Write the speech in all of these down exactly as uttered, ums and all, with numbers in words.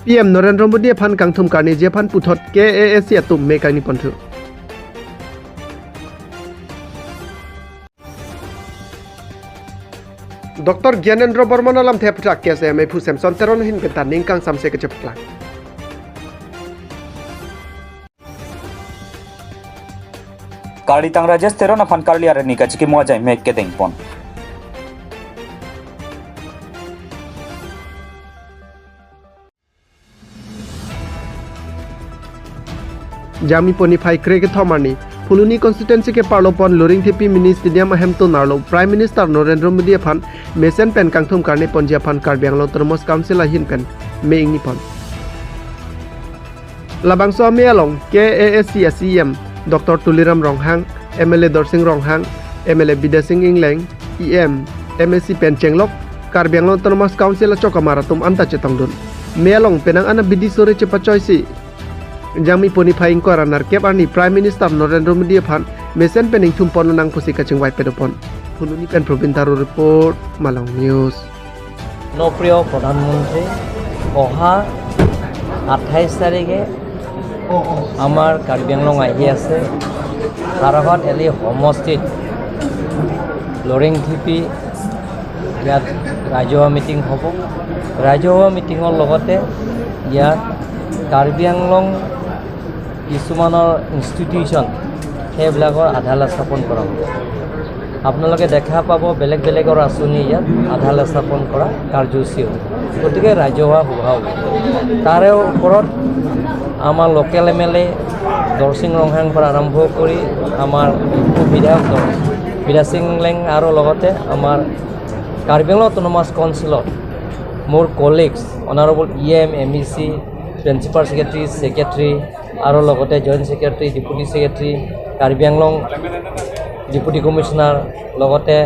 P M Narendra Modi aphan kangthum karneji aphan puthot K A A C atum me kangni ponthu. Doctor Gyanendra Barman alamthe aphuthak K S A meiphu Samson Teron ahin pen ta ning kangsamse kachepaklang. Karlitang Rajesh Teron aphan Karli arni kachikimo ajai mek kedeng pon. Jangmi poni phai kre kethom arni Phuloni constituency ke parlo pon Luringthepi Mini Stadium ahemtun arlo Prime Minister Narendra Modi aphan mesen pen kangthum karne ponji aphan Karbi Anglong Autonomous Council ahin pen me ingni pon. Labangso ame along K A A C a C E M Doctor Tuliram Ronghang, M L A Dorsing Ronghang, M L A Bidya Sing Engleng, E M, M A C pen chenglok Karbi Anglong Autonomous Council achok amar atum anta chetongdun. Me along penang an abidi sore chepachoisi Jangmi poni phai ingkoi ra nerkep arni Prime Minister Narendra Modi aphan mesen pen ingthum pon nang pusi kachingvai pado pon. Phuloni pen Probin Taro report, Malong News. মাননীয় প্ৰধানমন্ত্ৰী অহা আঠাইছ তাৰিখে আমাৰ কাৰ্বি আংলং আহি আছে। হাৰাঘাট এলি সমষ্টিত লৰিংথিপি ইয়াত ৰাজহুৱা মিটিং হ'ব। ৰাজহুৱা মিটিঙৰ লগতে ইয়াত কাৰ্বি আংলং কিছুমানৰ ইনষ্টিটিউশ্যন, সেইবিলাকৰ আধাৰশিলা স্থাপন কৰা হ'ব। আপোনালোকে দেখা পাব, বেলেগ বেলেগৰ আঁচনি ইয়াত আধাৰশিলা স্থাপন কৰা কাৰ্যসূচী হ'ব। গতিকে ৰাজহুৱা সভা হ'ব। তাৰে ওপৰত আমাৰ লোকেল এম এল এ দৰসিং ৰংহাংৰ পৰা আৰম্ভ কৰি আমাৰ বিধায়ক দৰ-, বিদ্যা সিং লেং আৰু লগতে আমাৰ কাৰ্বি আংলং অট'নমাছ কাউন্সিলৰ মোৰ colleagues, honourable E M, M E C, principal secretary, secretary আৰু লগতে joint secretary, deputy secretary, Karbi Anglong deputy commissioner, লগতে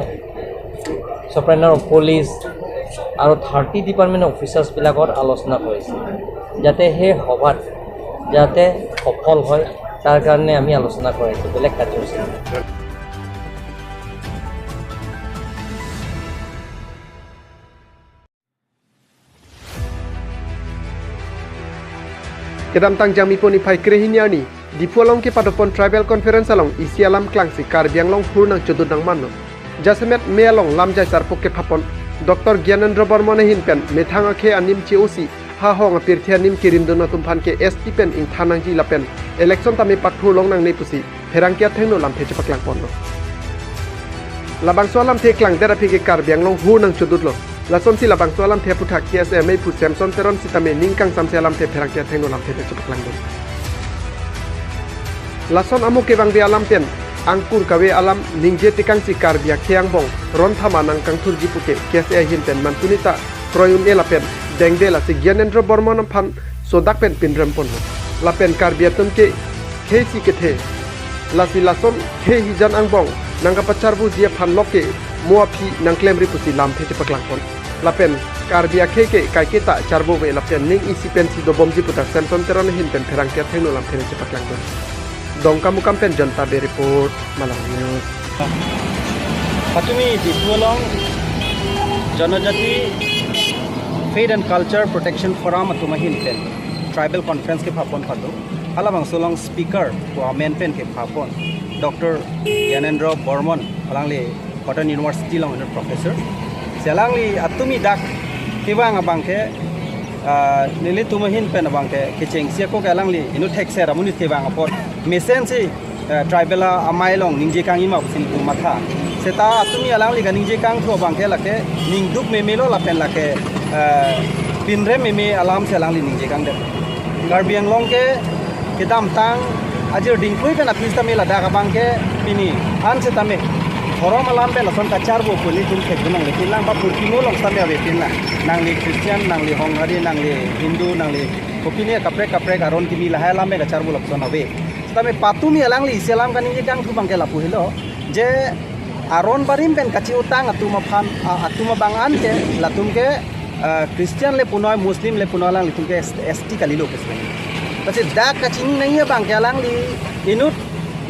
ছুপাৰিণ্টেণ্ডেণ্ট অফ পুলিচ আৰু থাৰ্টি ডিপাৰ্টমেণ্ট অফিচাৰ্ছবিলাকত আলোচনা কৰিছে, যাতে সেই সভাত যাতে সফল হয়, তাৰ কাৰণে আমি আলোচনা কৰিছোঁ, বেলেগ কাৰ্যসূচী নাই। Kedamtang Jangmi poni phai krehini arni Diphu along kepadopon Tribal Conference along isi alam klangsi Karbi Anglong hur nangchodun nangmanlo. Jasemet me along lamjai sarpo kephapon Doctor Gyanendra Barman ahin pen methang akhei anim che-osi ha hong apirthe anim kerimdun atum aphan ke S T pen ingthan nangji lapen election tame pathu long nangne pusi pherangke athengno lamthe chepaklang ponlo. Labangso alamthe klangdet aphi ke Karbi Anglong hur nangchodunlo. Lasonsi labangso alamthe aphuthak K S A meiphu Samson Teron sitame ning kangsamse alamthe pherangke athengno lamthe pen chepaklangdun. Lason amo kevangve alam pen angkur kave alam ningje tekangsi Karbi akhei angbong ron thama nangkangthurji puke K S A ahin pen mantunita kroi un-e lapen dengde, lasi Gyanendra Barman aphan sodak pen pinrem ponlo. Lapen Karbi atum ke khei si kethe, lasi lason khei hijan angbong nangkapacharboji aphan lok ke mo aphi nangklemri pusi lamthe chepaklang pon. Lapen Karbi akhei ke kaiketa charbove lapen ning isi pensi dobomji puta Samson Teron ahin pen pherangke athengno lamthe chepaklangdun. Dongkamukam pen Jonta Bey report, Malong News. Patumi Diphu along Janajati Faith and Culture Protection Forum atum ahin pen Tribal Conference kephapon pado. Halabangso along speaker pu amen pen kephapon Doctor Gyanendra Barman, alangli Cotton University along inut professor. Si alangli atumi dak kevang abang ke, ah, nelitum ahin pen abang ke kechengsi ako ke alangli inut thekser amonit kevang apot mesensi, eh, tribal amei along ningje kangji ma pusi nelitum matha. Seta atumi alangli kaningje kangthu abang ke lake ningduk memelo lapen lake, eh, pinrem meme alamsi alangli ningje kangdet. Karbi Anglong ke kedamtang ajir dingpui pen aphi sitame ladak abang ke pini an sitame dhorom alam pen lason kacharbo pu nelitum thekdun nangle pinlang, ba purkimo along sitame avepinlang. Nangli Christian, nangli Honghari, nangli Hindu, nangli kopine kaprek kaprek aron kimi lahai alam pen kacharbo lapuson ave. Sitame patumi alangli isi alam kaningje kangthu abang ke lapu helo, je aron barim pen kachi-otang atum aphan, a-, atum abang an ke, latum ke, ah, Christian le punoi, Muslim le punoi, alanglitum ke S-, S T kalilo ke sitame. Lasi dak kachini nangji abang ke alangli inut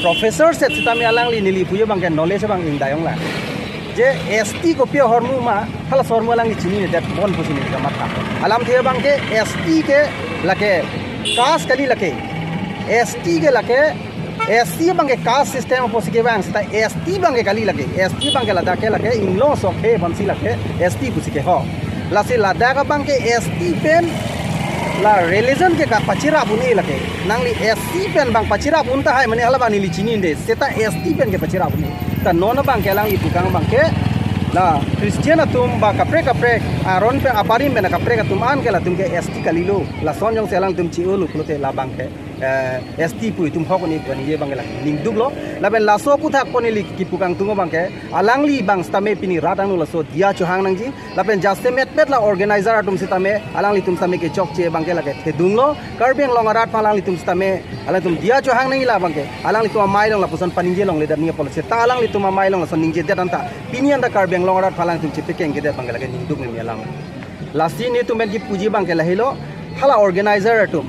professor set sitame alangli neli puji abang ke knowledge abang ingdayong lang. Je S T kopi ahormu ma, halaso ahormu alangli chininedet bon pusi neli kamatha. Alamthe abangke S T ke lake caste kali lake. S T ke lake, S T abangke caste system pusi kevang seta S T abangke kali lake. S T abangke ladak ke lake inglong aso akhei aphansi lake S T pusi keho. Lasi ladak abangke S T pen la religion ke kapachirap un-e lake. Nangli S T pen bang pachirap un tahai mane hala abang neli chinide. Seta S T pen ke pachirap un-e. Ta non abangke alangli pukang abangke la Christian atum ba kaprek kaprek aron pen abarim pen kaprek atum an ke latum ke S T kalilo. Lason jongsi alangtum chi-olo pulote labangke, eh, S T pu itum ahok un-e pu neli abangke la ningduklo. Lapen laso aphuthak pu neli kipukangtung abangke alangli abang sitame pini rat angno laso diya chohang nangji. Lapen jasemetpet la organizer atum sitame alanglitum sitame kechokche abangke lake thedunglo. Karbi Anglong arat aphan alanglitum sitame alangtum diya chohang nangji labangke. Alanglitum amei along lapuson paningje longledet nangji apotsi ta alanglitum amei along lason ningjedet anta pini anta Karbi Anglong arat aphan alanglitum chepekengkedet abangke lake ningduk meme alam. Lasi nelitum pen kipuji abangke lahelo, hala organizer atum,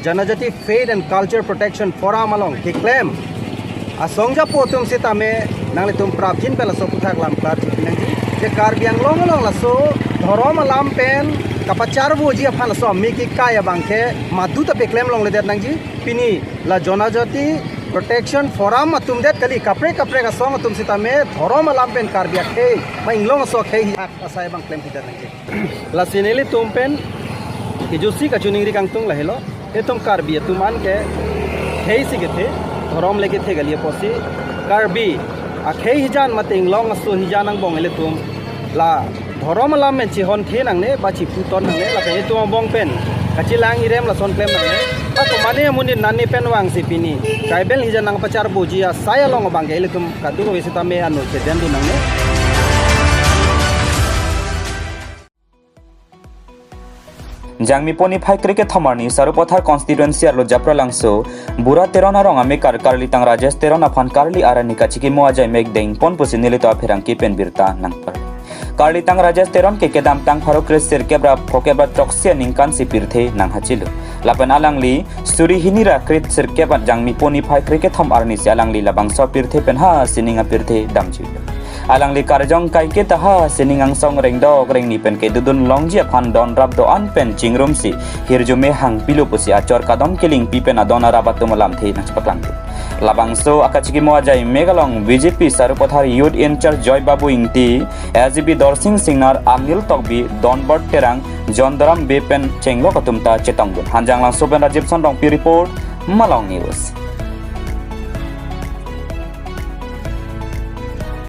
Janajati Faith and Culture Protection Forum along keklem asong japo atum sitame nanglitum prapjin pen laso aphuthak lam klar chipi nangji. Je Karbi Anglong along laso dhorom alam pen kapacharboji aphan laso amiki kai abangke madu ta peklem longledet nangji. Pini la Janajati Protection Forum atum det kali, kaprek kaprek asong atum sitame dhorom alam pen Karbi akhei ma inglong aso akhei hi asai abang klempidet nangji. Lasi nelitum pen kejutsi kachiningri kangtung lahelo. Itum Karbi atum anke khei si kethe, dhorom le kethe kali apotsi Karbi akhei hijan mate inglong aso hijan angbong ilitum la dhorom alam pen chihonthe nangne ba chiputon nangne, lapen itum angbong pen kachelang irem lason klem nangne. Ako mane amonit nani pen vangsi pini tribal hijan nangpacharboji asai along abangke ilitum kadokave sitame ano chedendun nangne. Jangmi poni phai kre kethom arni Sarupathar constituency arlo Japralangso, Bura Teron arong amekar Karlitang Rajesh Teron aphan karli arni kachikimo ajai mek dengpon pusi nelitum apherangke pen birta nangpar. Karlitang Rajesh Teron ke kedamtang pharo kre sirkep ra phokep ra throksi aningkan si pirthe nanghachilo. Lapen alangli suri hini ra kre sirkep an Jangmi poni phai kre kethom arni si alangli labangso pirthe pen ha sining apirthe damjuilo. Alangli karjong kaiketa ha sining angsong rengdok rengni pen kedodun longji aphan don rap do-an pen chingrumsi hirjume hangpilo pusi achor kadon kelingpi pen adon arap atum alamthe nangchepaklang. Labangso akachikimo ajai mek along B J P Sarupathar Youth in-charge Joy Babu Ingti, S G B Dorsing Singnar, Anil Tokbi, Donbert Terang, Jondoram Bey pen chenglok atum ta chetongdun. Hanjanglangso pen Rajiv Sondongpi report, Malong News.